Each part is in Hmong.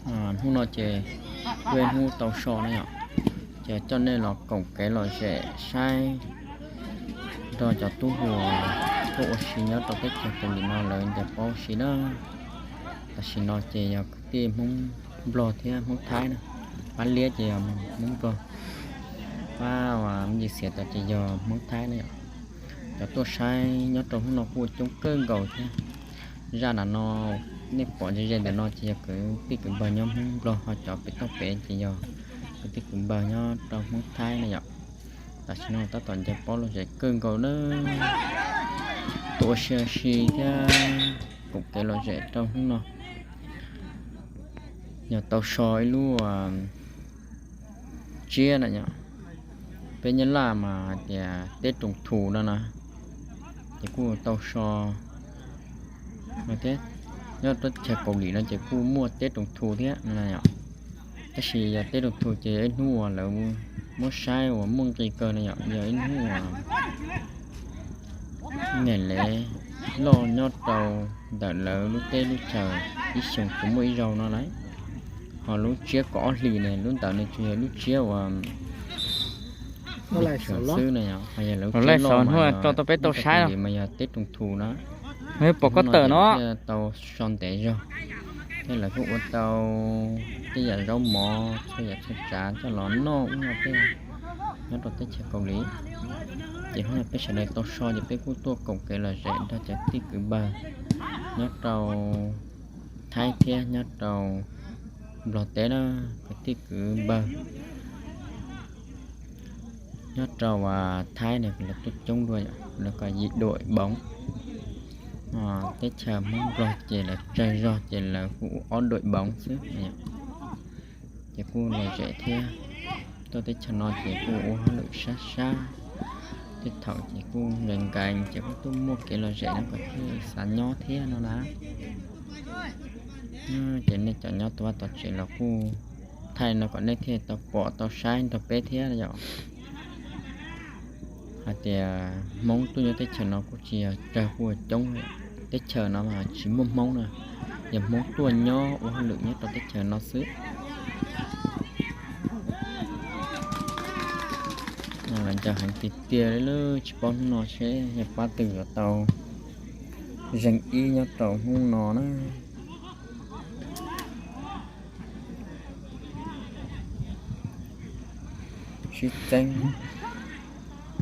Hnub no ces kuj hnub tau so na yom, ces coj nej los koom kev lom zem saib nrog cov tub hluas tuaj ua si nyob rau teb chaws Kaus Lim no lawv ncaws pob ua si na. Tam sim no ces yog kwv tij Hmoob Nplog thiab Hmoob Thaib na, pab liab ces yog Hmoob Nplog, pab me ntsis xiav tas ces yog Hmoob Thaib na yom. Cov tuaj saib nyob rau hnub no kuj coob kawg nkaus thiab. Zaj nram no nej pom ze ze ntawm no ces yog kwv tij kwv npawg nyob Hmoob Nplog, ho cov pem toj pem ces yog kwv tij kwv npawg nyob rau Hmoob Thaib na yom. Tam sim no tab tom ncaws pob lom zem kawg nkaus na, tuaj ua si thiab koom kev lom zem rau hnub no. Yog tau so ib lub tsiab na yom, peb Nyab Laj mas hais tias Tết Trung Thu no na, ces kuj tau so thiab. Nyob rau teb chaws Kaus Lim no ces kuj muaj Tết Trung Thu thiab no na yom. Tab sis yog Tết Trung Thu ces yog ib hnub uas lawv muab saib uas muaj nqis kawg na yom, yog ib hnub uas ngày lễ loj nyob rau ntawm lawv lub teb lub chaws, ib xyoos tsuas muaj ib zaug no lauj. Ho lub tsiab kaum ob hlis ne, lub ntawd nws tsuas yog lub tsiab uas xwb na yom, ho yog lawv lub tsiab loj mas yog teb rau thum na. Pom koj tawm no thiaj tau so ntev zog, thiab lawv kuj ua tau tej yam zaub mov txhua yam txhua tsav coj los noj ub no tej nyob rau teb chaws Kaus Lim. Ces hnub no peb sawv daws tau so ces peb kuj tuaj koom kev lom zem nrog cov tij kwv npawg nyob rau Thaib thiab nyob rau Nplog teb na, kwv tij kwv npawg nyob rau Thaib ne lawv tuaj coob dua, lawv kom yim duam boov. Teb chaws Hmoob Nplog ces lawv tsawg zog ces lawv kuj ua ob duam boov xwb. Ces kuj lom zem thiab, tuaj teb chaws no ces kuj ua hauj lwm sab sab, tej thaum ces kuj nkees nkees ces kuj tuaj muaj kev lom zem no kom thiaj xav nyob thiab no na. Ces nej cov nyob tom vaj tom tsev los kuj thaij no kom nej thiaj tau pom tau saib nrog peb thiab yom. Hais tias Hmoob tuaj nyob teb chaws no kuj tsis yog tsawg, kuj coob. Teb chaws no mas tsis muaj Hmoob na, yog Hmoob tuaj nyob ua hauj lwm nyob rau teb chaws no xwb. Lawv ncaws heev tiag tiag li, tsis paub hnub no seb yog pab twg yuav tau zeeg ib nyob rau hnub no na. Sib txeeb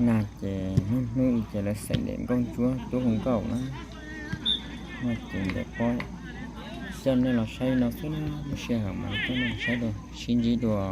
nag ces hnub hnub i ces lawv xeem ntawm nkauj ntsuab tub hu nkauj na. Ces ncaws pob coj nej los saib no xwb na, lub sij hawm mas coj nej los saib dua, sib ntsib dua.